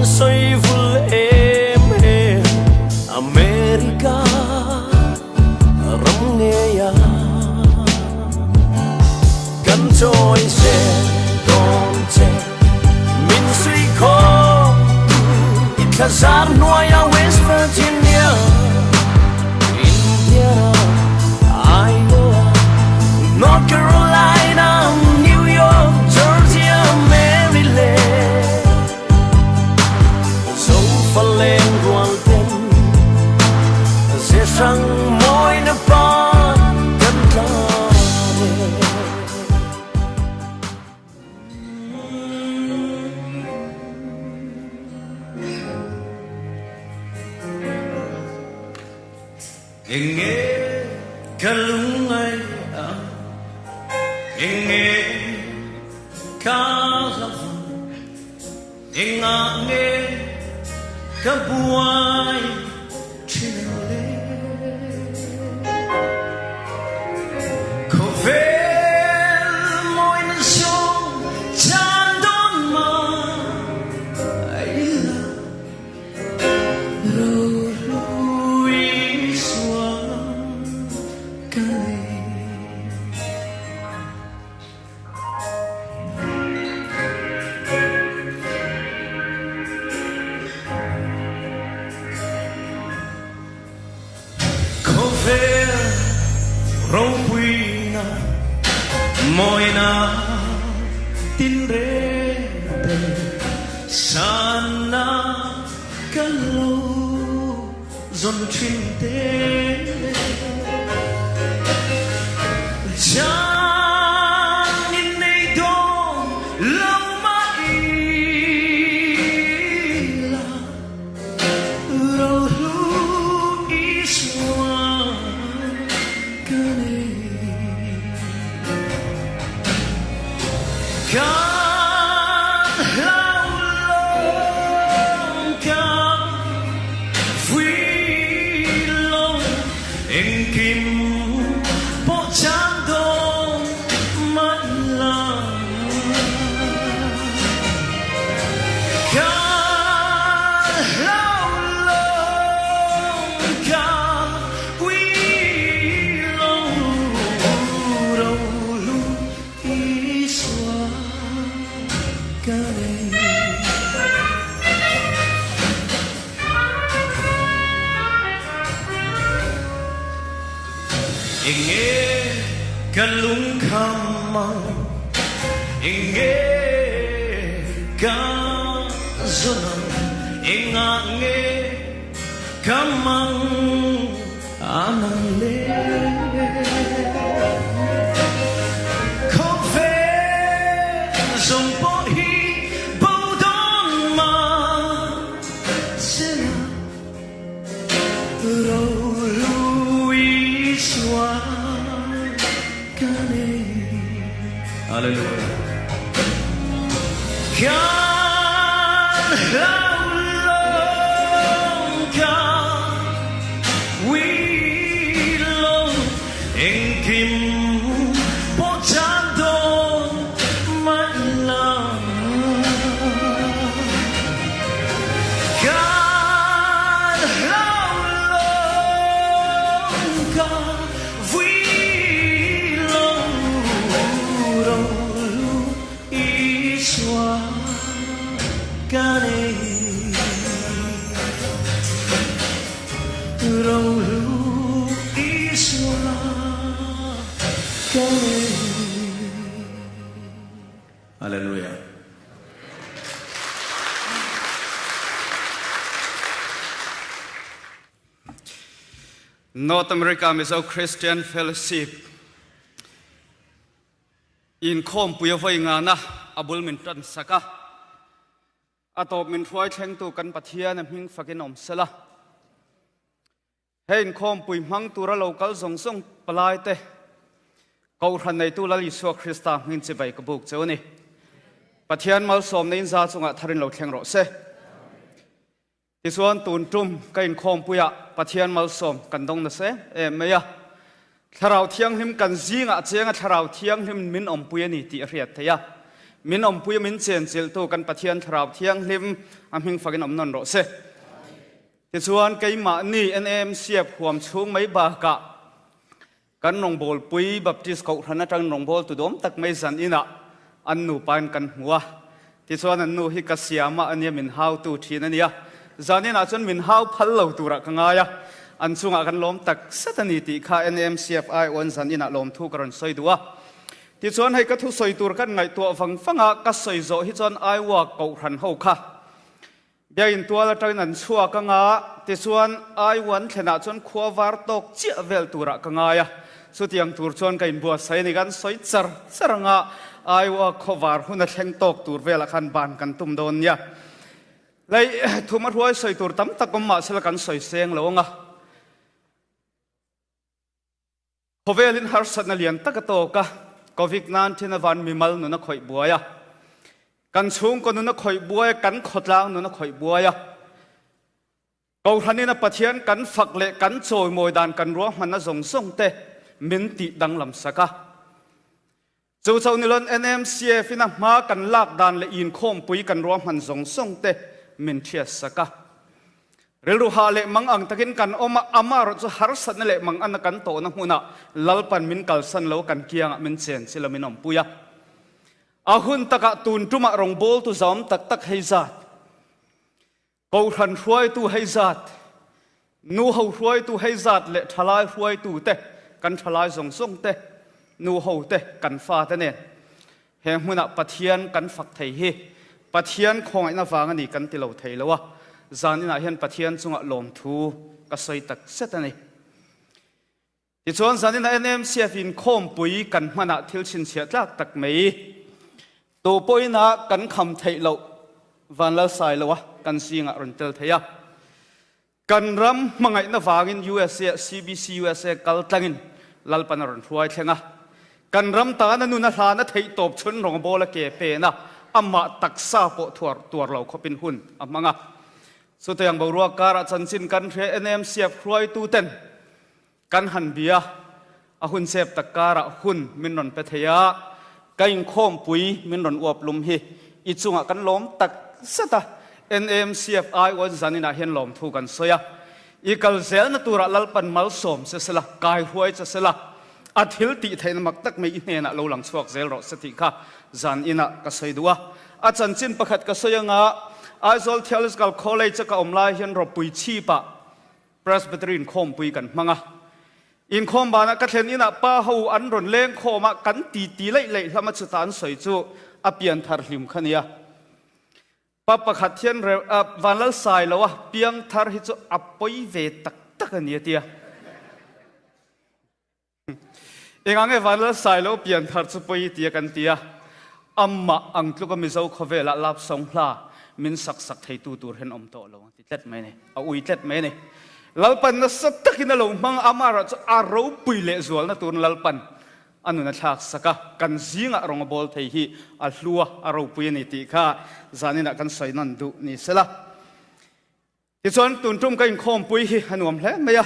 sawi vul em em America ram ngeia kan chawi zel dawn che min sui khawm tu i thlazar hnuaia West Virginia Indiana Iowa North Carolina New York Georgia Maryland Zofa leng rual ten ze hrang mawi na pan kan tlan e. Enge ka lungngai a, enge ka hlauh ang, engah nge ka buai thin ang le? Khawvel mawina zawng chan dawn mah ila. Khawvel ropuina mawina tinreng te sanna ka lo zawn thin te. Chang in nei dawn lo mah ila. Enge ka lungkham ang, enge ka zawn ang, engah nge ka mang an ang le? Khawvel zawng pawh hi bo dawn mah sela. Hallelujah. Kan hlau long ka wi lo engkim pawh chan dawn mah ila. Kan hlau lo ka vui lo ro lu Isua ka nei ro lu Isua ka nei. Hallelujah. North America Mizo Christian Fellowship inkhawmpui a vawi ngana a bul min tan sak a. A tawp min hruai thlengtu kan Pathian a hming fakin awm sela. Hei inkhawmpui hmang tura lo kal zawng zawng palai te, Kohhran neitu Lal Isua Krista hming chibai ka buk cheu a ni. Pathian malsawmna in za chungah tharin lo thleng rawh se. Tichuan tun tum ka inkhawmpuiah Pathian malsawm kan dawng nasa em em mai a. Thlarau Thianghlim kan zingah a cheng a, Thlarau Thianghlim min awmpui a ni tih a hriat theih a. Min awmpui a min chenchilhtu kan Pathian Thlarau Thianghlim a hming fakin awm nawn rawh se. Tichuan, keimahni NAMCF huam chhung mai bakah kan rawngbawlpui Baptist Kohhran atangin rawngbawltu dawm tak mai zan inah an nupain kan hmu a. Tichuan an nu hi ka siam a ania min hautu thin a nia. Zan inah chuan min hau phal lo turah ka ngai a, an chungah kan lawm tak zet a ni tih kha NAMCF aiawn zan inah lawmthu ka rawn sawi duh a. Tichuan hei ka thusawi tur kan ngaihtuah vang vang a, ka sawi zawh hi chuan Iowa Kohhran ho kha Biakinn tual atangin an chhuak anga, tichuan Iowa an thlenah chuan khua var tawk chiah vel turah ka ngai a, chutiang tur chuan ka inbuatsaih a ni, kan sawi char char anga Iowa khawvar hun a thleng tawk tur velah khan ban kan tum dawn nia. Lei thuma hruai sawi tur tam tak awm mahsela kan sawi seng lo anga. Khawvelin harsatna lian tak a tawk a, Covid 19 a van mimal nun a khawih buai a, kan chhungkaw nun a khawih buai a, kan khawtlang nun a khawih buai a. Kohhranin a Pathian kan fak leh kan chawimawi dan kan ruahmanna zawng zawng te min tih danglam sak a. Chu chauh ni loin NMCF in a hma kan lak dan leh inkhawmpui kan ruahman zawng zawng te min thiat sak a. Rilru hah leh mang ang takin kan awm a, amaherawh chu harsatna leh manganna kan tawhna hmunah Lalpan min kalsan lo kan kiangah min chen chil a min awmpui a. A hun takah tun tumah rawngbawltu zawm tak tak hei zat. Kohhran hruaitu hei zat, nuho hruaitu hei zat leh thalai hruaitu te, kan thalai zawng zawng te, nuho te, kan fate nen he hmunah Pathian kan fak thei hi Pathian khawngaihna vang a ni kan ti lo thei lo a, zaninah hian Pathian chungah lawmthu ka sawi tak zet a ni. Tichuan zaninah NMCF inkhawmpui kan hmanah thil chhinchhiah tlak tak mai tu pawhin a kan kham theih loh Vanlalsai loa kan zingah rawn tel thei a. Kan ram hmangaihna vangin USA ah CBC USA kal tlangin Lalpan a rawn hruai thleng a. Kan ram tana nun a hlan a theih tawp chhun rawngbawl a ke pen a, amah taksa pawh thuar tuar lo khawpin hun a hmang a. Chutiang boruak karah chanchin kan hria NMCF hruaituten Kan han bia, a hun sep tak karah hun min rawn pe thei a, ka inkhawmpui min rawn uap lum hi i chungah kan lawm tak zet a, NAMCF aiawn zaninah hian lawmthu kan sawi a, i kal zelna turah Lalpan malsawm che sela, kai huai che sela, a thil tih theihna mak tak mai i hnenah lo lang chhuak zel rawh se tih kha zaninah ka sawi duh a. A chanchin pakhat ka sawi anga Aizawl Theological College a ka awm lai hian ropui chhipah Presbytery inkhawmpui kan hmang a. Inkhawm banah ka thlen inah pa ho an rawn leng khawm a, kan titi laih laih hlama chuta an sawi chu a pian thar hlim kha nia. Pa pakhat hian Rev. Vanlal Sailoa piang thar hi chu a pawi ve tak tak a ni a tia. Engah nge Vanlal Sailo pian thar chu pawi tia kan ti a, amah ang tluka Mizo khawvelah lap sawng hla min sak sak theitu tur hian awm tawh lo ang ti tlet mai a ni, a ui tlet mai a ni. Lalpan nasa takin a lo hmang a, amaherawh chu a ropui lehzualna turin Lalpan a nun a thlak sak a, kan zingah rawng a bawl thei hi a hlu a, a ropui a ni tih kha zaninah kan sawi nawn duh ni sela. Tichuan tun tum ka inkhawmpui hi a nuam hle mai a.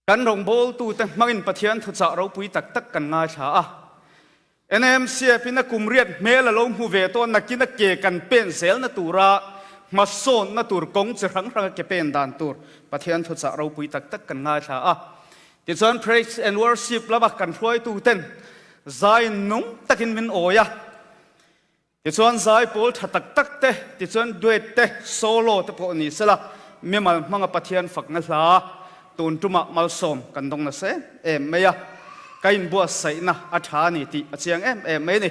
Kan rawngbawltute hmangin Pathian thuchah ropui tak tak kan ngaithla a. NMCF in a kum riat hmel a lo hmu ve tawh nakin a ke kan pen zelna tura hmasawnna tur kawng chi hrang hranga ke pen dan tur Pathian thuchah ropui tak tak kan ngaithla a. Tichuan Praise and Worship lama kan hruaituten zai nung takin min awi a. Tichuan zai pawl tha tak tak te, tichuan duet te, solo te pawh ni sela, mimal hmanga Pathian fakna hla tun tumah malsawm kan dawng nasa em em mai a, ka inbuatsaihna a tha a ni tih a chiang em em mai a ni.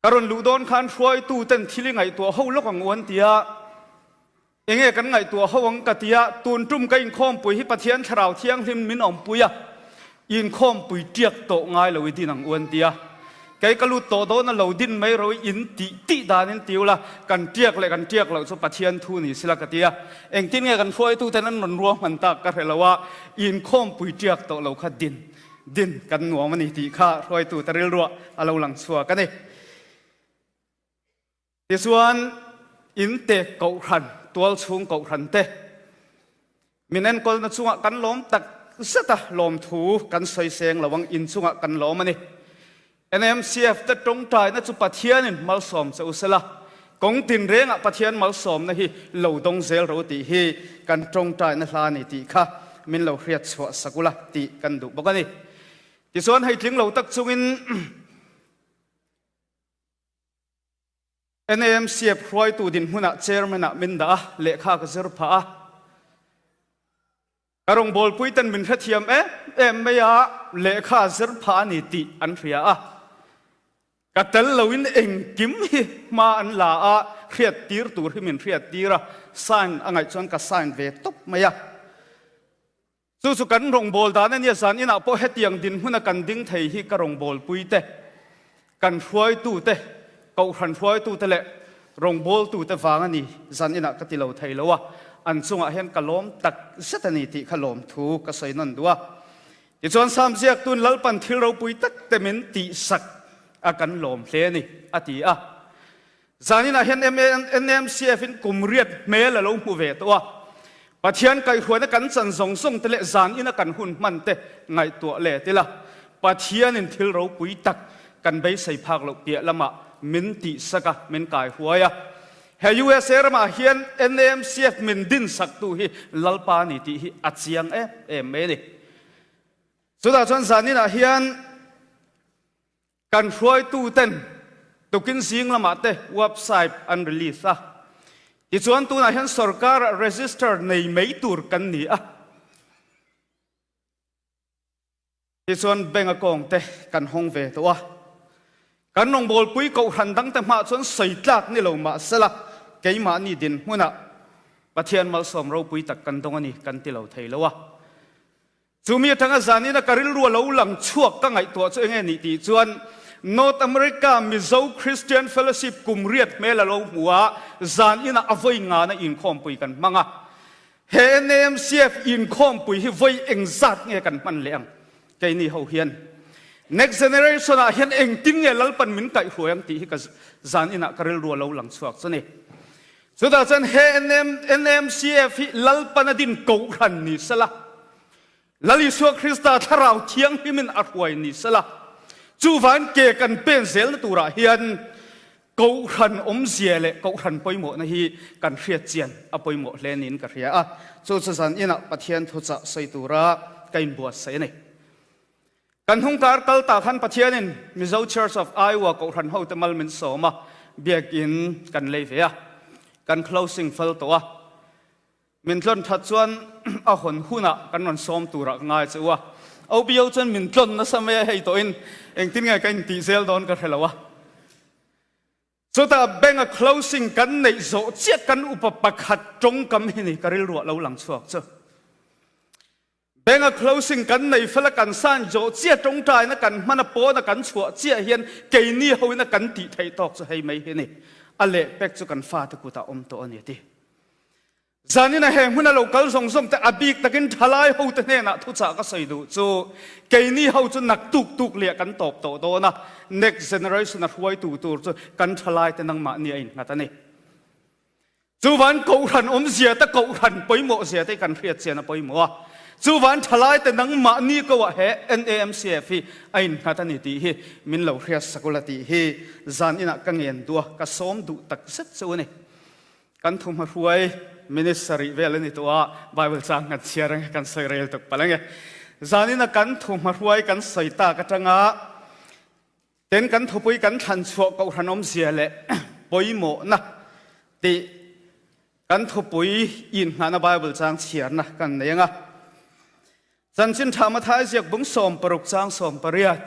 Ka rawn luh dawn khan hruaitu ten thil i ngaihtuah ho lawk ang u an ti a, Enge kan ngaihtuah ho ang ka tia, tun tum ka inkhawmpui hi Pathian Thlarau Thianghlim min awmpui a, inkhawmpui tiak tawh ngai lo i din ang u an tia. Kei ka lut tawh dawn a lo din mai ro i in tih tih danin ti ula, kan tiak leh kan tiak loh chu Pathian thu ni sila ka tia. Engtin nge kan hruaituten an rawn ruahman tak ka hre lo a, inkhawmpui tiak tawh lo kha din din kan nuam a ni tih kha hruaitute rilruah a lo lang chhuak a ni. Tichuan, in tek kohhran, tualchhung kohhran te min enkawlna chungah kan lawm tak zet a, lawmthu kan sawi seng lo ang, in chungah kan lawm a ni. NMCF te tawngtaina chu Pathianin malsawm che u sela, kawng tinrengah Pathian malsawmna hi lo dawng zel ro tih hi kan tawngtaina hla a ni tih kha min lo hriat chhuah sak ula tih kan duh bawk a ni. Tichuan hei tling lo tak chungin NAMCF hruaitu dinhmunah Chairman-ah min dah a, lehkha ka zir phah a. Ka rawngbawlpui ten min hrethiam em em mai a, lehkha zir phah a ni tih an hria a. Ka tel loin engkim hi hma an la a, hriattir tur hi min hriattir a, sign a ngaih chuan ka sign ve tawp mai a. Chu chu kan rawngbâwl dan a nia, zan inah pawh hetiang dinhmuna kan ding thei hi ka rawngbâwlpuite, kan hruaitute, kohhran hruaitute leh rawngbâwltute vang a ni, zan inah ka ti lo thei lo a, an chungah hian ka lawm tak zet a ni tih kha lawmthu ka sawi nawn duh a. Tichuan Sam ziaktu'n Lalpan thil ropui tak te min tihsak a kan lawm hle a ni, a ti a. Zaninah hian NMCF-in kum riat hmel a lo hmu ve tawh a, Pathian kaihhruaina kan chan zawng zawng te leh zanina kan hun hman te ngaihtuah let ila, Pathianin thil ropui tak kan beisei phak loh piah lamah min tihsak a, min kaihruai a. He USA ramah hian NMCF min dinsaktu hi Lalpa a ni tih hi a chiang em em mai a ni. Chutah chuan zaninah hian Kan hruaituten tukin zing lamah te website an release a, tichuan tunah hian sorkar register nei mai tur kan ni a, tichuan bank account te kan hawng ve tawh a, kan rawngbawlpui kohhran dangte hmaah chuan sawi tlak ni lo mahsela keimahni dinhmunah Pathian malsawm ropui tak kan dawng a ni kan ti lo thei lo a. Chumi atanga zanina ka rilru a lo lang chhuak ka ngaihtuah chu enge nih tih chuan North America Mizo Christian Fellowship kum riat hmel a lo hmu a, zan inah a vawi ngana inkhawmpui kan hmang a. He NAMCF inkhawmpui hi vawi engzat nge kan hman leh ang? Keini ho hian Next Generation ah hian engtin nge Lalpan min kaihhruai ang tih hi ka zan inah ka rilru a lo lang chhuak chu ni. Chutah chuan he NMCF hi Lalpan a din kohhran ni sela, Lal Isua Krista Thlarau Thianghlimin a hruai ni sela, chuvain ke kan pen zelna turah hian kohhran awmzia leh kohhran pawimawhna hi kan hriat chian a pawimawh hle niin ka hria a. Chu chu zan inah Pathian thuchah sawi tura ka inbuatsaih a ni. Kan hnungkar kal ta khan Pathianin Mizo Church of Iowa Kohhran hote mal min sawm a, biakin kan lei ve a, kan closing fel tawh a. Min tlawn that chuan a hawn hunah kan rawn sawm turah ka ngai che u a. OBO chuan min tlawn nasa mai a, hei tawhin engtin nge ka intih zel dawn ka hre lo a. Chutah bank a closing kan neih zawh chiah kan upa pakhat tawngkam hi ni ka rilruah lo lang chhuak chu. Bank a closing kan nei fel a kan san zawh chiah tawngtaina kan hman a pawn a kan chhuah chiah hian keini hoin a kan tih theih tawk chu hei mai hi a ni. A lehpek chu kan fate kutah awm tawh a ni a ti. Zanin a he hmun a lo kal zawng zawng te a bik takin thalai hote hnenah thuchah ka sawi duh chu keini ho chu nak tuk tuk liah kan tawp tawh dawn a, next generation a hruaitu tur chu kan thalai te nangmahni a innghat a ni. Chuvan kohhran awmzia te kohhran pawimawh zia te kan hriat chian a pawimawh a. Chuvan thalai te nangmahni ko ah he NAMCF hi a innghat a ni tih hi min lo hriat sak ula tih hi zan inah ka ngen duh a, ka sawm duh tak zet chu a ni. Kan thuhmahruai minute sarih vel a ni tawh a, Bible chang kan chhiar ange, kan sawi rel tuk palh ange. Zan ina kan thuhmahruai kan sawi tak atanga Ten kan thupui kan thlan chhuah kohhran awmzia leh pawimawhna tih kan thupui inngahna Bible chang chhiarna kan nei ang a. Chanchin Tha Mathai ziak bung 16 chang 18.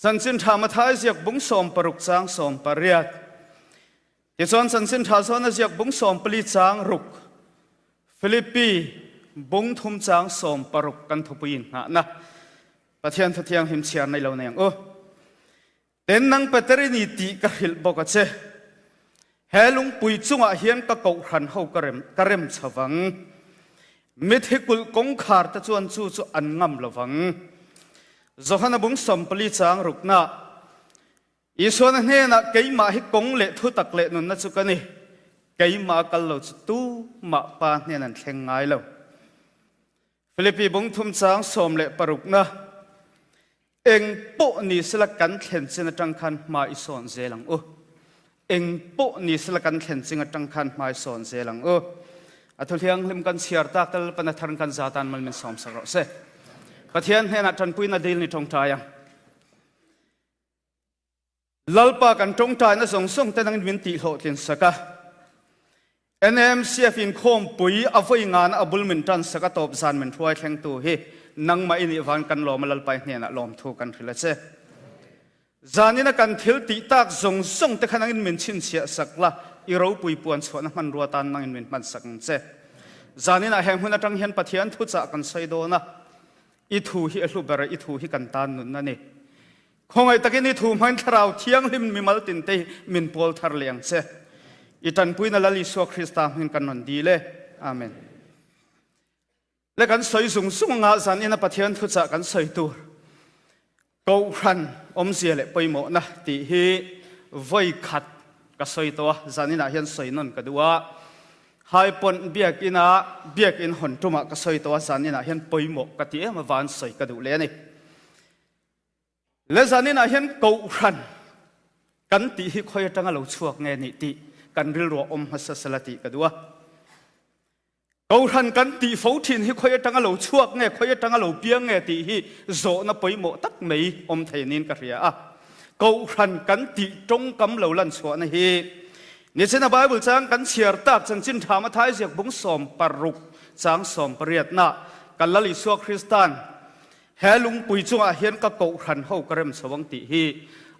Chanchin Tha Mathai ziak bung 16 chang 18. Tichuan Chanchin Tha zawn a ziak bung 14 chang ruk Philippi bung thum chang 16 kan thupui inngahna Pathian Thu Thianghlim chhiar nei lo nei ang u. Ten nang Peter i ni tih ka hrilh bawk a che. He lungpui chungah hian ka kohhran ho ka rem ka rem chavang. Mithi kulh kawngkhar te chuan chu chu an ngam lovang. Johana bung 14 chang rukna Isuana hnenah keimah hi kawng leh thutak leh nunna chu ka ni. Keimah kal lo chu tumah pa hnen an thleng ngai lo. Philippi bung thum chang 16na. Eng pawh ni sela kan thlen chin atang khan hma i sawn zel ang u. Eng pawh ni sela kan thlen ching atang khan hma i sawn zel ang u. A thu thianghlim kan chhiar tak tal pana thar kan za tan mal min sawm sak rawh se. Pathian hnenah tanpuina dil ni tawngtai ang. Lalpa kan tawngtaina zawng zawng te nangin min tih hlawhtlin sak a. NMCF inkhawmpui a vawi ngana a bul min tan sak a tawp zan min hruai thlengtu hi nangmah i nih van kan lawm a Lalpa i hnenah lawmthu kan hrilh a che. Zanina kan thil tih tak zawng zawng te kha nangin min chhinchhiah sak la, i ropui puan chhuahna hmanrua tan nangin min hman sak ang che. Zaninah he hmun atang hian Pathian thuchah kan sawi dawn a, i thu hi a hlu ber a, i thu hi kan tan nunna a ni. Khawngaih takin i thu hmain Thlarau Thianghlim mimal tinte hi min pawl thar leh ang che. I tanpuina Lal Isua Krista hming kan rawn dil e. Amen. Le kan sawi zung zung anga zan ina Pathian thuchah kan sawi tur Kohhran awmzia leh pawimawhna tih hi vawi khat ka sawi tawh a, zan inah hian sawi nawn ka duh a. Haipawnh biakina biakin hawn tumah ka sawi tawh a, zan inah hian pawimawh ka ti em avan sawi ka duh leh a ni. Le zanin ah hian kohhran kan tih hi khawi atanga lo chhuak nge nih tih kan rilruah awm hmasa sela tih ka duh a. Kohhran kan tih fo thin hi khawi atanga lo chhuak nge khawi atanga lo piang nge tih hi zawhna pawimawh tak mai awm thei niin ka hria a. Kohhran kan tih tawngkam lo lan chhuahna hi nichina Bible chang kan chhiar tak chanchin tha Mathai ziak bung 16 chang 18 kan Lal Isua Kristan He lungpui chungah hian ka kohhran ho ka rem chho ang tih hi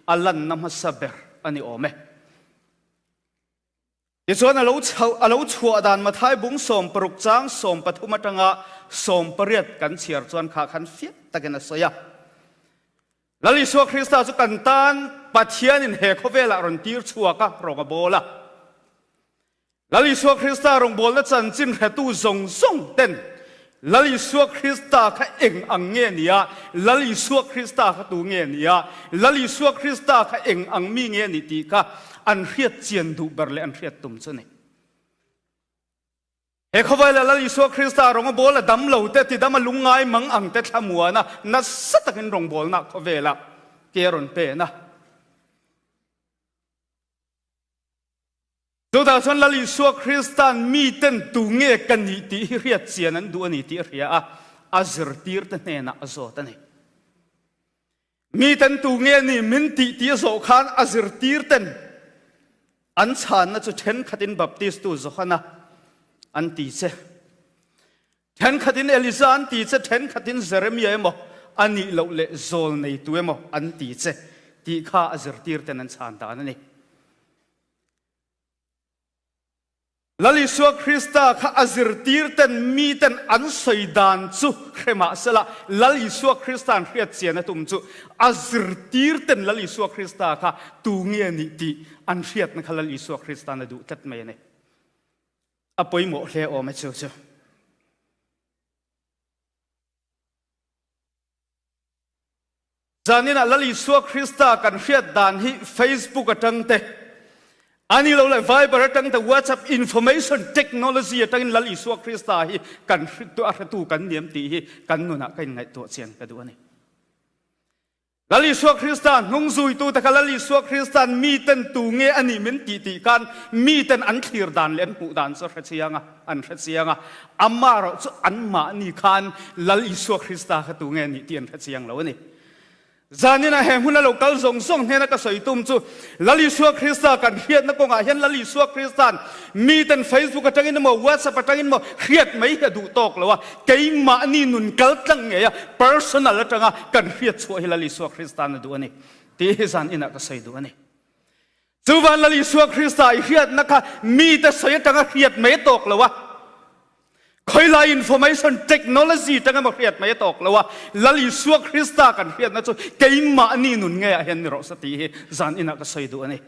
a lanna hmasa ber a ni awm e. Tichuan a lo chho a lo chhuah dan Mathai bung 16 chang 13 atanga 18 kan chhiar chuan kha khan fiah takin a sawi a. Lal Isua Krista chu kan tan Pathianin he khawvelah rawn tir chhuak a, rawng a bawl a. Lal Isua Krista rawngbawlna chanchin hretu zawng zawng ten Lal Isua Krista kha eng ang nge ni a, Lal Isua Krista kha tu nge ni a, Lal Isua Krista kha eng ang mi nge ni tih kha an hriat chian duh ber leh an hriat tum chu a ni. He khawvela Lal Isua Krista rawng a bawl a dam lo te, tidam a lungngai mang ang te thlamuan a, nasa takin rawngbawlna khawvela ke a rawn pen a. Chutah chuan Lal Isua Krista'n miten tu nge ka nih tih hi hriat chian an duh a ni tih a hria a, a zirtirte hnenah a zawt a ni. Miten tu nge ni min tih tih a zawh khan a zirtirten an chhanna chu thenkhatin Baptistu Johana an ti che. Thenkhatin Elisa an ti che, thenkhatin Jeremia emaw a nih loh leh zawl neitu emaw an ti che tih kha a zirtirten an chhan dan a ni. Lal Isua Krista kha a zirtirten miten an sawi dan chu hre mah sela, Lal Isua Krista'n hriat chian a tum chu a zirtirten Lal Isua Krista kha tu nge nih tih an hriatna kha Lal Isua Krista'n a duh tlat mai a ni. A pawimawh hle awm e chu chu. Zaninah Lal Isua Krista kan hriat dan hi Facebook atang te, a ni lo leh Viber atang te, WhatsApp information technology atangin Lal Isua Krista hi kan a hretu kan niam tih hi kan nunah ka inngaihtuah chian ka duh a ni. Lal Isua Krista hnung zuitute kha Lal Isua Krista'n miten tu nge a nih min tih tih khan miten an thlir dan leh an hmuh dan chu a hre chiang a, an hre chiang a. Amaherawh chu anmahni khan Lal Isua Krista kha tu nge a nih tih an hre chiang lo a ni. Zaninah he hmuna lo kal zawng zawng hnena ka sawi tum chu Lal Isua Krista kan hriatna kawngah hian Lal Isua Krista'n miten Facebook atangin emaw WhatsApp atangin emaw hriat mai hi a duh tawk lo a, keimahni nun kal tlang ngei a personal atanga kan hriat chhuah hi Lal Isua Krista'n a duh a ni tih hi zan inah ka sawi duh a ni. Chuvan Lal Isua Krista i hriatna kha mite sawi atanga hriat mai a tawk lo a, khawilai information technology atanga emaw hriat mai a tawk lo a, Lal Isua Krista kan hriatna chu keimahni nun ngeiah hian ni rawh se tih hi zan inah ka sawi duh a ni.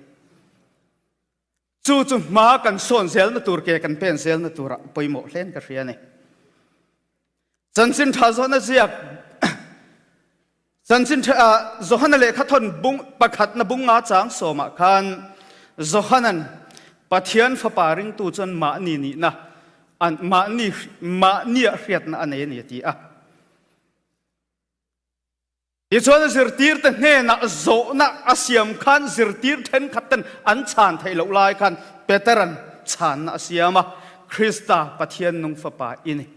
Chu chu hma kan sawn zelna tur ke kan pen zelna turah pawimawh hlen ka hria a ni. Chanchin tha zawhna ziak Chanchin tha Johana lehkha thawn bung pakhatna bung nga chang sawmah khan Johanan Pathian fapa ringtu chuan mahni nihna an mahni mahnia hriatna a nei a ni a ti a. Tichuan a zirtirte hnenah zawhna a siam khan zirtir thenkhatten an chhan theih loh lai khan Petera'n chhanna a siam a, Krista, Pathian nung Fapa i ni.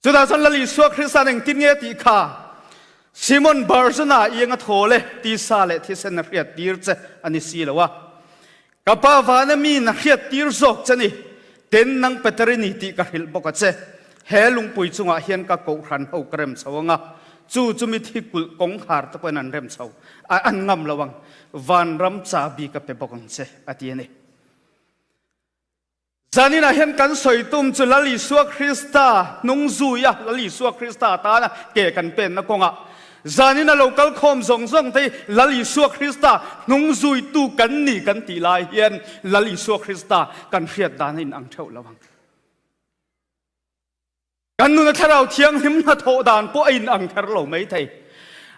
Chutah chuan Lal Isua Krista'n engtin nge tih kha Simon Barzuna iang a thaw le tisa leh thisen a hriattir che a ni si lo a. Ka Pa vana mi na hriattir zawk che ni, ten nang Peter i ni tih ka hrilh bawk a che. He lungpui chungah hian ka kohhran ho ka rem chho ang a, chu chu mithi kulh kawngkhar te pawhin an rem chho a, an ngam lo ang. Vanram chabi ka pe bawk ang che, a ti a ni. Zaninah hian kan sawi tum chu Lal Isua Krista hnung zuia Lal Isua Krista tana ke kan penna kawngah zanina lo kal khawm zawng zawng te hi Lal Isua Krista hnung zuitu kan ni kan tih lai hian Lal Isua Krista kan hriat dan a inang theuh lo ang. Kan nuna thlarau thianghlim hnathawh dan pawh a inang kher lo mai thei.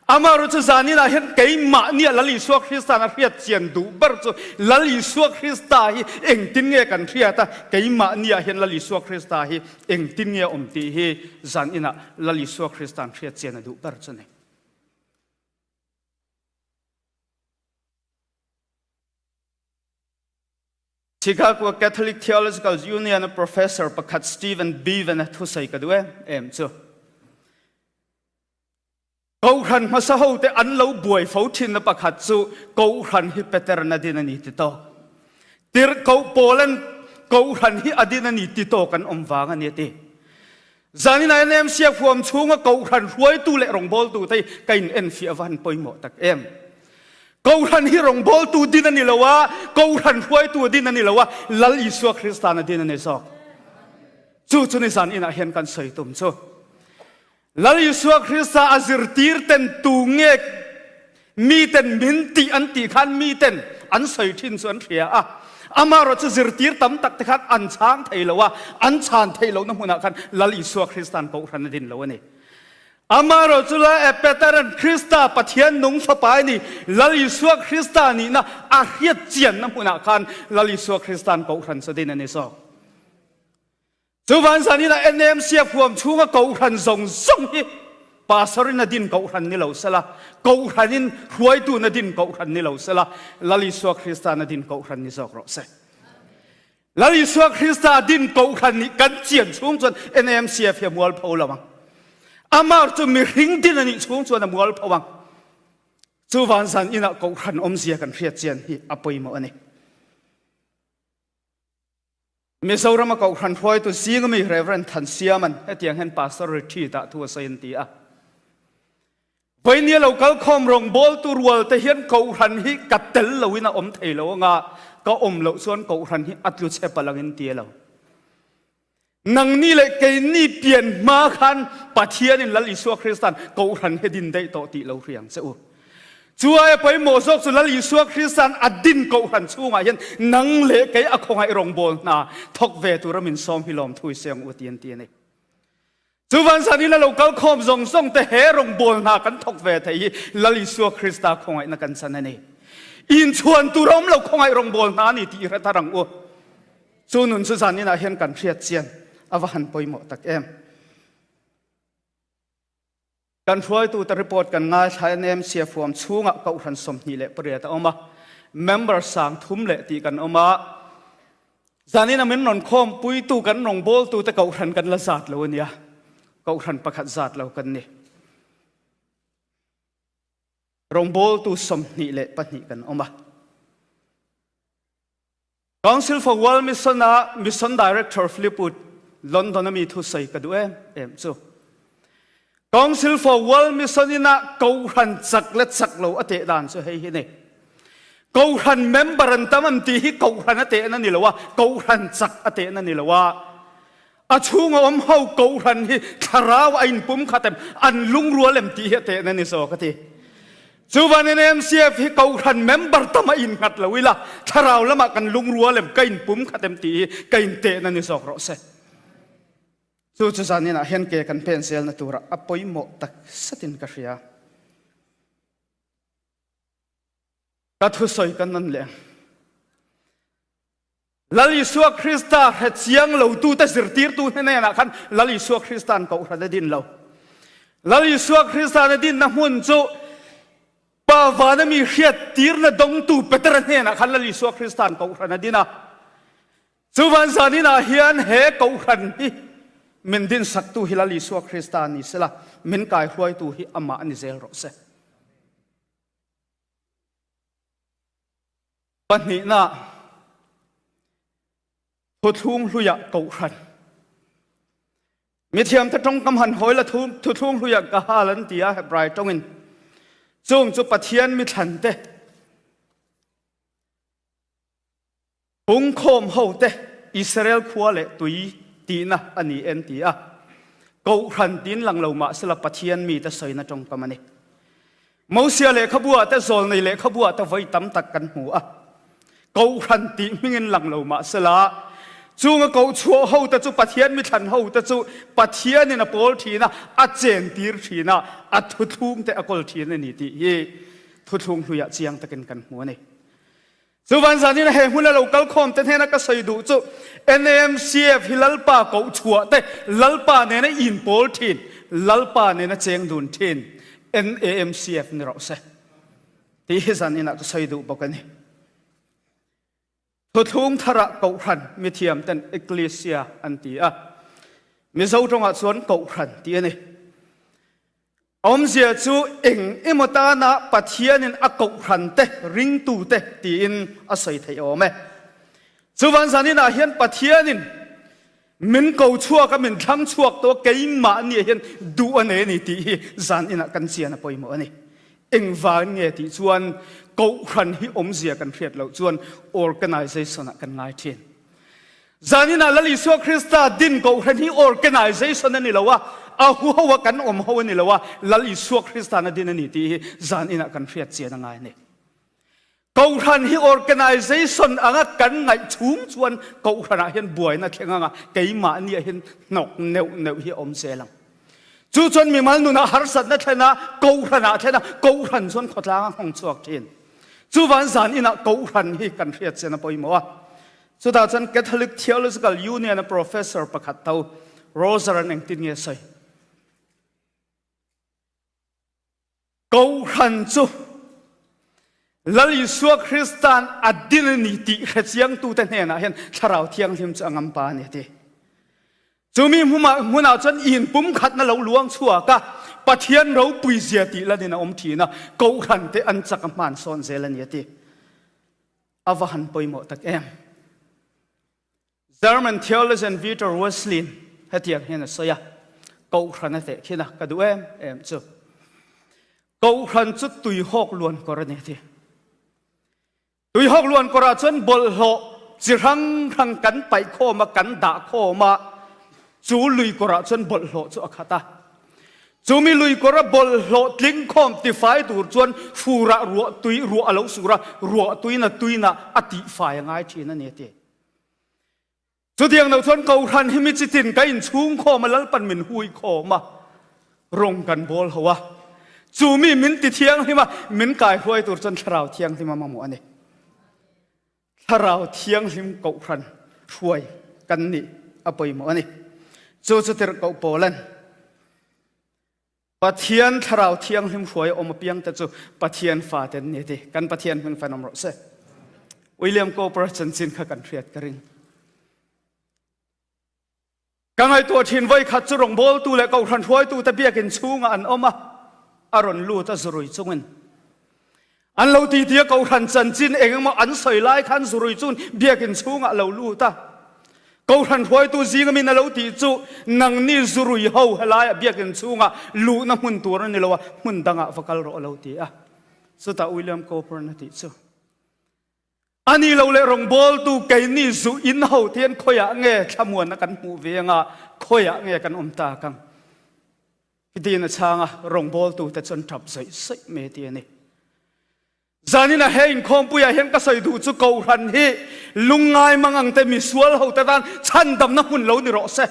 Amaherawhchu chu zaninah hian keimahnia Lal Isua Krista'n a hriat chian duh ber chu Lal Isua Krista hi engtin nge kan hriat a, keimahniah hian Lal Isua Krista hi engtin nge a awm tih hi zaninah Lal Isua Krista'n hriat chian a duh ber chu a ni. Chicago Catholic Theological Union a professor pakhat Stephen Bevan a thusawi ka duh em em chu. Kohhran hmasa ho te an lo buai fo thin na pakhat chu Kohhran hi Peter na din ani ti tawk. Tir ko Poland Kohhran hi adin ani ti tawk an awm vang ani ti. Zanin ah NMC a huam chhunga Kohhran hruaitu leh rawngbawltu te hi ka in enfiah va han pawimawh tak em. Kohhran hi rawngbawltu din a ni lo a, Kohhran hruaitu a din a ni lo a, Lal Isua Kristan a din a ni zawk. Chu chu ni zan inah hian kan sawi tum chu. Lal Isua Krista a zirtir ten tu nge miten min tih an tih khan miten an sawi thin chu an hria a. Amaherawh chu zirtir tam tak te khan an chhang thei lo a, an chhan theih lohna hmunah khan Lal Isua Krista'n Kohhran a din lo a ni. Amaherawh chu la Petera'n Krista Pathian nung Fapa i ni, Lal Isua Krista nihna a hriat chianna hmunah khan Lal Isua Krista'n Kohhran chu a din a ni zawk. Chuvan zanin ah NMC a huam chhunga Kohhran zawng zawng hi Pastor in a din Kohhran ni lo sela, Kohhran in hruaitu in a din Kohhran ni lo sela, Lal Isua Krista in a din Kohhran ni zawk rawh se. Lal Isua Krista a din Kohhran nih kan chian chhung chuan NMCF hi a mualpho lo ang. Amar chu mihring din a nih chhung chuan a mualpho ang. Chuvan zan inah Kohhran awmzia kan hriat chian hi a pawimawh a ni. Mizoram a Kohhran hruaitu zing ami Rev. Thansiama'n hetiang hian Pastor retreat ah thu a sawi an ti a. Vawinia lo kal khawm rawngbawltu rual te hian Kohhran hi ka tel loin a awm thei lo anga ka awm loh chuan Kohhran hi a tlu chhe palh angin ti lo. Nangni leh keini pian hma khan Pathianin Lal Isua Krista'n Kohhran hi din daih tawh tih lo hriang che u. Chu aia pawimawh zawk chu Lal Isua Krista'n a din Kohhran chhungah hian nang leh kei a khawngaih rawngbâwl hna thawk ve tura min sawm hi lawmthu i siang u ti an ti a ni. Chuvan zanin a lo kal khawm zawng zawng te he rawngbâwl hna kan thawk ve thei hi Lal Isua Krista khawngaihna kan chan a ni. Inchhuan tur a awm lo khawngaih rawngbâwl hna a ni tih i hre thar ang u. Chu nun chu zaninah hian kan hriat chian a va han pawimawh tak em. Kan hruaitute report kan ngaithla a NMC a fuam chhungah Kohhran 28 a awm a, member 3000 leh tih kan awm a. Zanin a min rawn khawmpuitu kan rawngbawltute Kohhran kan la zat lo a nia, Kohhran pakhat zat lo kan ni. Rawngbawltu 22 kan awm a. Council for World Mission a Mission Director Philip Wood London a mi thusawi ka duh em em chu. Council for World Mission in a Kohhran chak le chak lo a teh dan chu hei hi ni. Kohhran member an tam an ti hi Kohhran a tehna ni lo a, Kohhran chak a tehna ni lo a. A chhunga awm ho Kohhran hi thlarau a inpum khat em, an lungrual em tih hi a tehna ni zawk a ti. Chuvanin MCF hi Kohhran member tam a innghat lo ila, thlarau lamah kan lungrual em, ka inpum khat em tih hi ka intehna ni zawk rawh se. Chu chu zaninah hian ke kan pen zelna turah a pawimawh tak satin ka hria. Ka thusawi ka nawn leh ang. Lal Isua Krista hre chiang lotute zirtirtu hnenah khan Lal Isua Krista'n Kohhran a din lo. Lal Isua Krista'n a dinna hmun chu Pa vana mi hriattirna dawngtu Petera hnenah khan Lal Isua Krista'n kohhran a din a. Chuvan zaninah hian he kohhran hi min dinsaktu hi Lal Isua Krista ni sela, min kaihruaitu hi amah ni zel rawh se. Pahnihna, Thuthlung hluiah kohhran. Mithiamte tawngkam han hawi la thuthlung hluiah ka hal an ti a Hebrai tawngin. Chung chu Pathian mithlante pungkhawm hote Israel khua leh tui tihna a ni en ti a. Kohhran tin lang lo mahsela Pathian mite sawina tawngkam a ni. Mosia lehkhabu ah te zawlnei lehkhabu ah te voi tam tak kan hmu a. Kohhran tih hmingin lang lo mah sela, chung a koh chhuah ho te chu Pathian mithlan ho te chu Pathianin a pawl thin a, a chentir thin a, a thuthlung te a kawl thin a ni tih hi thuthlung hluiah chiang takin kan hmu a ni. Chuvan zanin he hmun a lo kal khawm te hnena ka sawi duh chu NAMCF hi Lalpa koh chhuah te, Lalpa nena inpawl thin, Lalpa nena cheng dun thin NAMCF ni rawh se tih hi zanin ah ka sawi duh bawk a ni. Thuthlung tharah Kohhran mithiam ten Ecclesia an ti a, Mizo tawngah chuan Kohhran tih a ni. Awmzia chu eng emaw tana Pathianin a kohhran te, ringtu te tiin a sawi theih awm e. Chuvan zaninah hian Pathianin min ko chhuak a, min thlang chhuak tawh a, keimahni ah hian duh a nei a ni tih hi zaninah kan chian a pawimawh a ni. Engvangin nge tih chuan kohhran hi awmzia kan hriat loh chuan organization ah kan ngai thin. Zaninah Lal Isua Krista din kohhran hi organization a ni lo a, a huho a kan awm ho a ni lo a, Lal Isua Krista'n a din a ni tih hi zaninah kan hriat chian a ngai a ni. Kohhran hi organization anga kan ngaih chhung chuan kohhranah hian buaina thleng anga keimahniah hian hnawk neuh neuh hi a awm zel ang. Chu chuan mimal nunah harsatna thlen a, kohhranah thlen a, kohhran chuan khawtlang a nghawng chhuak thin. Chuvan zaninah kohhran hi kan hriat chian a pawimawh a. Chutah chuan Catholic Theological Union a professor pakhat tho Roger an engtin nge sawi? Kohhran chu Lal Isua Krista'n a din a ni tih hrechiangtute hnenah hian Thlarau Thianghlim chu a ngam pa a ni a ti. Chumi hmunah chuan inpumkhatna lo luang chhuak a, Pathian ropui zia tih lanin a awm thin a, Kohhran te an chak a hman sawn zel a ni a ti. A va han pawimawh tak em! German theologian Victor Wesley hetiang hian a sawi a, Kohhran a teh khin a, ka duh em em chu. Kohhran chu tuihawk luan kawr a ni a ti. Tuihawk luan kawrah chuan bawlhhlawh chi hrang hrang kan paih khawm a, kan dah khawm a, chu lui kawrah chuan bawlhhlawh chu a khat a. Chumi luikawr a bawlhhlawh tlingkhawm tifai tur chuan furah ruah tui ruah a lo sur a, ruah tuina tuina a tihfai a ngai thin a ni a ti. Chutiang lo chuan Kohhran hi mi chitin ka inchhungkhawm a, Lalpan min hui khawm a, rawng kan bawl ho a, chumi min ti thianghlim a, min kaihruai tur chuan Thlarau Thianghlim a mamawh a ni. Thlarau Thianghlim Kohhran hruai kan nih a pawimawh a ni. Chu chu tirhkoh Paulan Pathian Thlarau Thianghlim hruai a awm apiangte chu Pathian fate an ni a ti. Kan Pathian hming fan awm rawh se. William Cowper chanchin kha kan hriat ka ring. Ka ngaihtuah thin voikhat chu rawngbawltu leh kohhran hruaitute biakinn chhungah an awm a, a rawn lut a zurui chungin. An lo titi a kohhran chanchin eng emaw an sawi lai khan zurui chuan biakinn chhungah a lo lut a. Kohhran hruaitu zinga min a lo tih chu nangni zurui ho helaiah biakinn chhungah luhna hmun tur a ni lo a, hmun dangah va kal rawh a lo ti a. Chutah William Cowper-an a tih chu. A ni lo leh rawngbawltu keini zu in ho te hian khawiah nge thlamuanna kan hmuh ve anga khawiah nge kan awm tak ang? Tiin a chhang a, rawngbawltu te chuan tap zawih zawih mai ti a ni. Zanin a he inkhawmpuiah hian ka sawi duh chu Kohhran hi lungngai mang ang te misual ho te tan chhandamna hmun lo ni rawh se.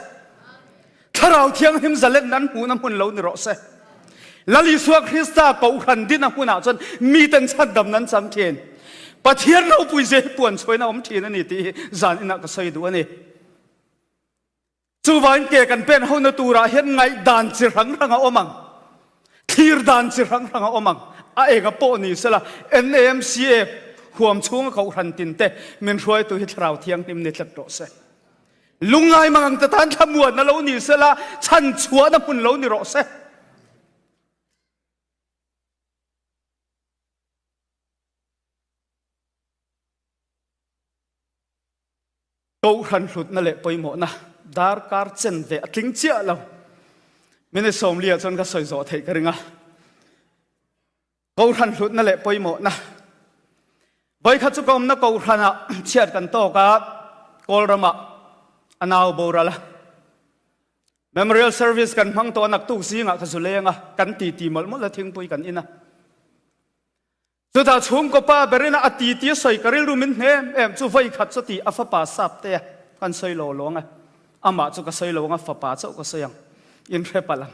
Thlarau Thianghlim zalenna an hmuhna hmun lo ni rawh se. Lal Isua Krista Kohhran dina hmunah chuan miten chhandamna an chang thin. Pathian ropui zia hi puan chhuain a awm thin a ni tih hi zan inah ka sawi duh a ni. Chuvangin ke kan pen hona turah hian ngaihdan chi hrang hrang a awm ang. Thlir dan chi hrang hrang a awm ang. A enga pawh ni sela, NAMCA huam chhunga kohhran tin te min hruaitu hi Thlarau Thianghlim ni tlat rawh se. Lungngai mangang te tan thlamuanna lo ni sela, chhan chhuahna hmun lo ni rawh se. Kohhran hlutna leh pawimawhna darkar chen ve a tling chiah lo. Minute sawmliah chuan ka sawi zawh theih ka ring a. Kohhran hlutna leh pawimawhna. Vawikhat chu ka awmna kohhranah chhiat kan tawk a, Kawlramah a nau boral a. Memorial service kan hmang tawh a, naktuk zingah ka zu leng a, kan titi mawlh mawlh a, thingpui kan in a. Chutah chhungkaw pa berin a titi a sawi ka rilru min hnem em chu vawi khat chu ti a fapa sap te kan sawi lo lo ang e. Amah chu ka sawi lo ang a fapa chauh ka sawi ang. In hre palh ang.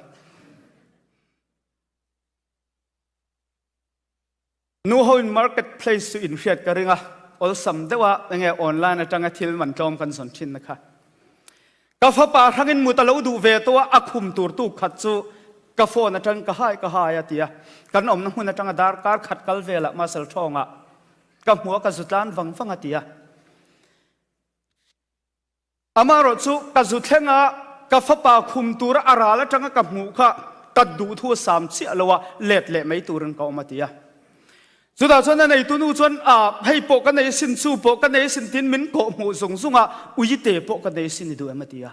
Nu ho in market place chu in hriat ka ring a, awlsam deuh a enge online atanga thil man tlawm kan zawn thin na kha. Ka fapa hrangin mut a lo duh ve tawh a, a khum tur tuk khat chu ka phone atang ka hai ka hai a ti a. Kan awmna hmun atanga darkar khat kal velah Muscle Thawngah ka hmu a, ka zu tlan vang vang a ti a. Amaherawh chu ka zu thleng a, ka fapa khum tura a ral atanga ka hmuh kha ka duh thu a sam chiah lo a, let leh mai turin ka awm a ti a. Chutah chuan a neitu nu chuan, A, hei pawh ka nei asin, chu pawh ka nei asin tiin min kawh hmuh zung zung a, uite pawh ka nei asin i duh em a ti a.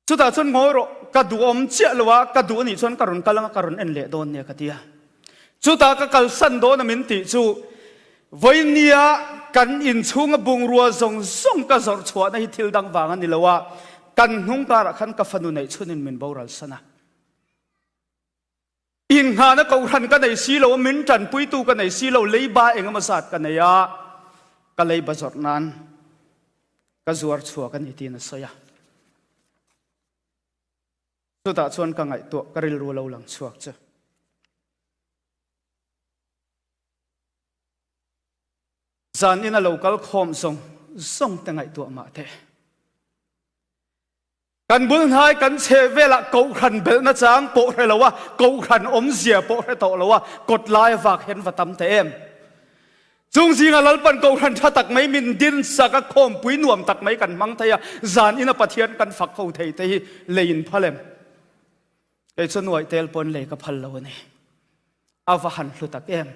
Chutah chuan ngawi rawh, ka duhawm chiah lo a, ka duh anih chuan ka rawn kal anga ka rawn en leh dawn nia ka ti a. Chutah ka kalsan dawn a min tih chu, vawinia kan inchhunga bungrua zawng zawng ka zawrh chhuahna hi thil dang vang a ni lo a, kan hnung karah khan ka fanu neih chhunin min boral san a. Inngahna kohhran ka nei si lo a, min tanpuitu ka nei si lo, leiba engemaw zat ka nei a, ka leiba zawrh nan ka zuar chhuak a ni tiin a sawi a. Chutah chuan ka ngaihtuah, ka rilru lo lang chhuak chu. Zan in a lo kal khawm zawng zawng te ngaihtuah mah teh. Kan bul hnai kan chhe velah kohhran belhna chang pawh hre lo a, kohhran awmzia pawh hre tawh lo a, kawt lai vak hian va tam teh em. Chung zinga Lalpan kohhran tha tak mai min din sak a, khawmpui nuam tak mai kan hmang thei a, zan ina Pathian kan fak ho thei te hi lei in phal em? Kei chu nuaih tel pawn lei ka phal lo a ni. A va han hlu tak em.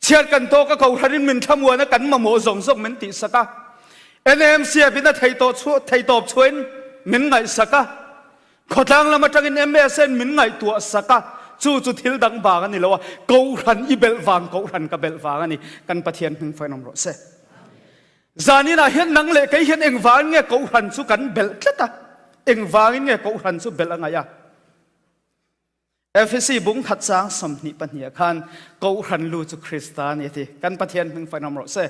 Chhiat kan tawk a kohhran in min thlamuan a kan mamawh zawng zawng min tihsak a. NMCF in a thei tawh chhuah thei tawp chhuahin min ngaihsak a. Khawtlang lam atangin MSN min ngaihtuah sak a. Chu chu thil dang vang a ni lo a, kohhran i belh vang kohhran ka belh vang a ni. Kan Pathian hming fain awm rawh se. Zanin ah hian nang leh kei hian engvangin nge kohhran chu kan belh tlat a? Engvangin nge kohhran chu belh a ngaih a? Efesi bung khat chang 22 ah khan kohhran lu chu Krista a ni a ti. Kan Pathian hming fain awm rawh se.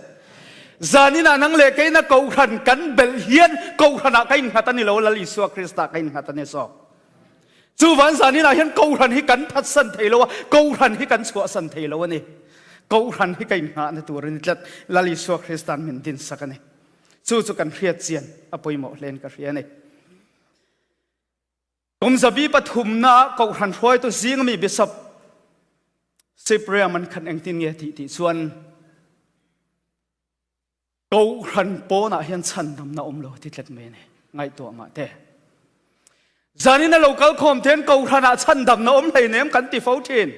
Zanin ah nang leh keina kohhran kan belh hian kohhran ah ka innghat a ni lo, Lal Isua Krista ka innghat a ni zawk. Chuvan zanin ah hian kohhran hi kan phatsan thei lo a, kohhran hi kan chhuahsan thei lo a ni. Kohhran hi ka innghahna tur a ni tlat, Lal Isua Krista'n min dinsak a ni. Chu chu kan hriat chian a pawimawh hlein ka hria a ni. Kum zabi pathumna kohhran hruaitu zing mi Bishop Cyprian man khan engtin nge tih tih chuan kohhran pawnah hian chhandamna awm lo ti tlat mai a ni. Ngaihtuah mah te. Zanin a lo kal khawm ten kohhranah chhandamna awm hleinem kan ti fo thin.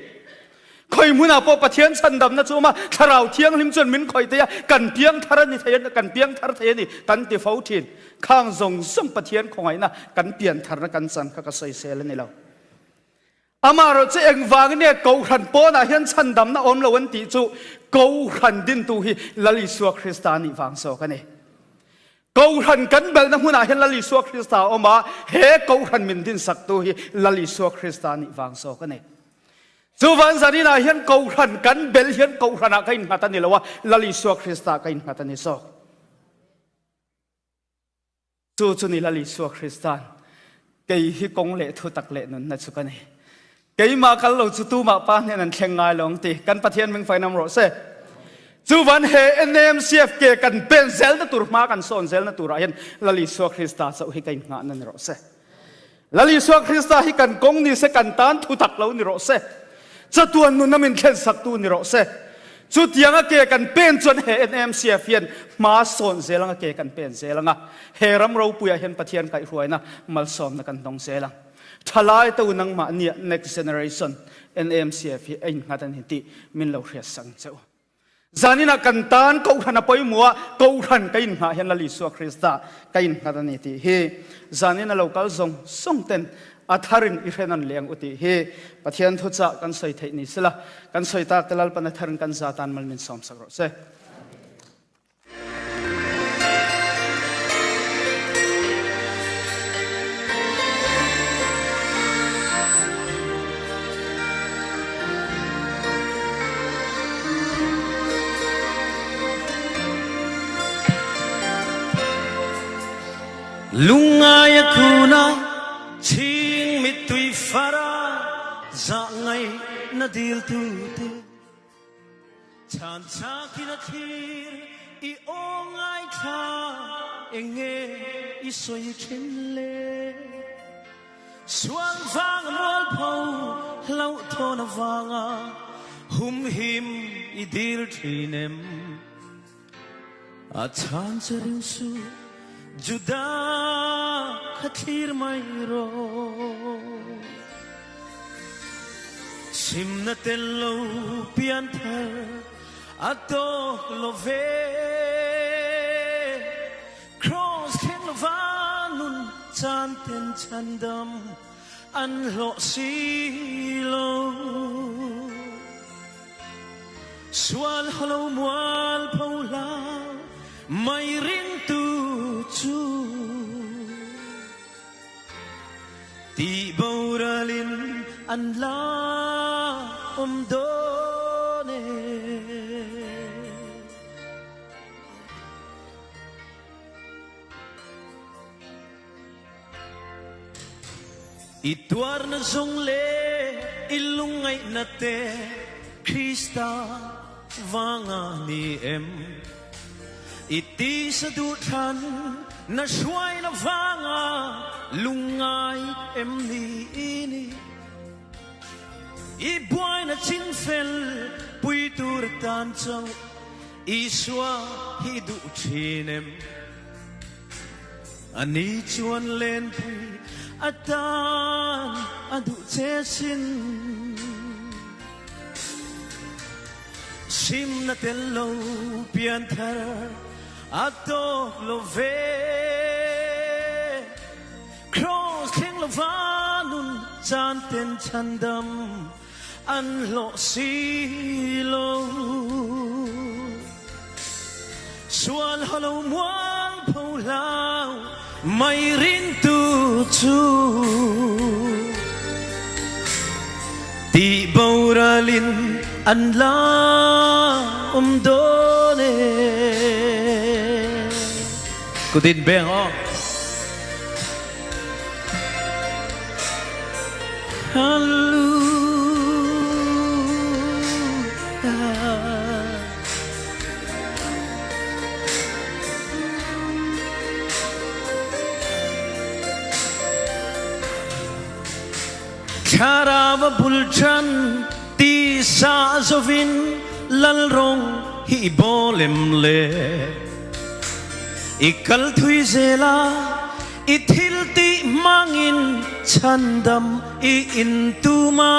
Khoi hmunah pawh Pathian chhandamna chu awm a, Thlarau Thianghlim chuan min khawih thei a, kan piang thar a ni thei a, kan piang thar thei a ni kan ti fo thin. Khang zawng zawng Pathian khawngaihna kan pian tharna kan chan kha ka sawisel a ni lo. Amaherawh chu engvangin nge Kohhran pawnah hian chhandamna awm lo an tih chu Kohhran dintu hi Lal Isua Krista a nih vang zawk a ni. Kohhran kan belhna hmunah hian Lal Isua Krista a awm a, he Kohhran min dinsaktu hi Lal Isua Krista a nih vang zawk a ni. Chuvan zaninah hian Kohhran kan belh hian Kohhranah ka innghat a ni lo a, Lal Isua Krista ka innghat a ni zawk. Chu chu ni Lal Isua Krista'n kei hi kawng leh thutak leh nunna chu ka ni. Keimah kal lo chu tumah pa hnen an thleng ngai lo ang ti. Kan Pathian hming fainam rawh se. Chuvan he NAMCFK kan pen zelna tur hma kan sawn zelna turah hian Lal Isua Krista chauh hi ka innghahna ni rawh se. Lal Isua Krista hi kan kawng ni se, kan tan thutak lo ni rawh se. Chatuan nuna min thlensaktu ni rawh se. Chutianga ke kan pen chuan he NMCF hian hma sawn zel anga ke kan pen zel anga he ram ropuiah hian Pathian kaihhruaina malsawmna kan dawng zel ang. Thalai te u nangmah nia next generation NMCF hi a innghat a ni tih min lo hriatsak ang che u. Zaninah kan tan Kohhran a pawimawh a, Kohhran ka inngah hian Lal Isua Krista ka innghat a ni tih hi zanin a lo kal zawng zawng ten a tharin i hre nawn leh ang u tih hi Pathian thuchah kan sawi theih ni sela, kan sawi tak te Lalpan a tharin kan za tan mal min sawmsak rawh se. Lungngai a khuna chhing mittui fara zah ngaihna diltu te Chhan chakin a thlir i aw ngaithla enge i sawi thin le? Sual vang mualpho hlauhthawn avanga humhim i dil thin em? A chhan che ring suh Juda kha thlir mai rawh. Simna tel lo pian thar a tawk lo ve. Kraws thleng lova nun chan ten chhandam an hlawh si lo. Sual halo mual pho hlau mai ringtu chu. Tih boralin an la awm dawn e. I tuarna zawng leh i lungngaihna te Krista vanga ni em? I tisa duhthlan na hruaina vanga lungngai em ni i ni? I buaina chingfel pui tur tan chauh Isua hi duh thin em? Ani chuan lenpui atan a duh che sin. Simna tel lo pian thar a tawk lo ve. Kraws thleng lova nun chan ten chhandam an hlawh si lo. Sual halo mual pho hlau mai ringtu chu tih boralin an la awm dawn e. Kutin beng aw. Hallelujah. Thlarau a bul ṭan tisa zovin lalrawng hi i bawl em le? I kal thui zel a, i thil tih hmangin chhandam i intum a.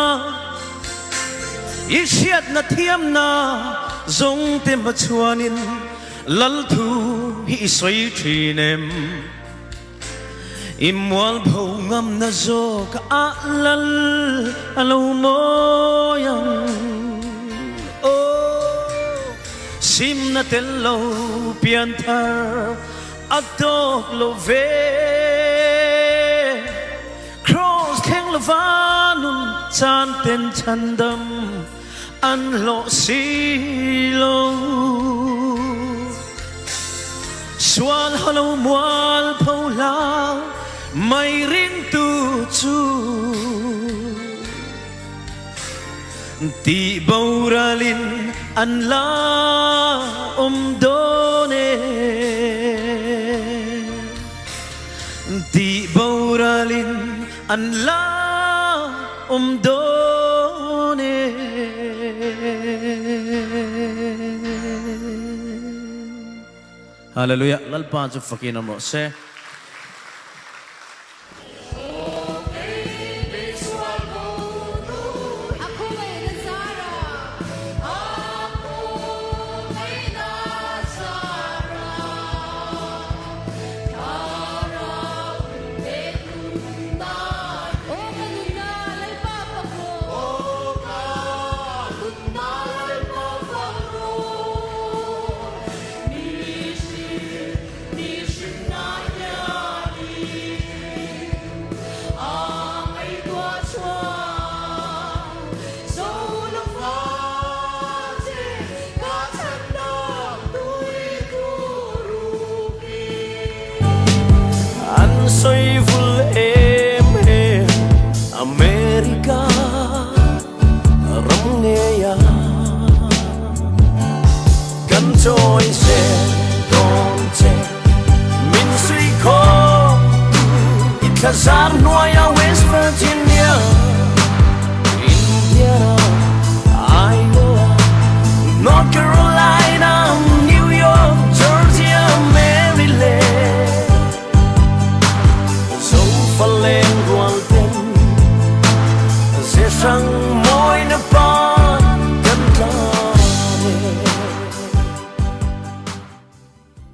I hriatna thiamna zawngte hmachhuanin Lalthu hi i sawi ṭhin em? I mualpho ngamna zawk a lal a lo mawi ang. Aw, simna tel lo pian thar a tawk lo ve. Kraws thleng lova nun chan ten chhandam an hlawh si lo. Sual halo mual pho hlau mai ringtu chu tih boralin an la awm dawn e. Tih boralin. An la awm dawn e. Hallelujah Lalpa chu fakin awm rawh se. An sawi vul em em America ram ngeia kan chawi zel dawn che min sui khawp tu i thlazar hnuaia West Virginia Indiana Iowa North Carolina New York Georgia Maryland Zofa leng rual ten ze hrang.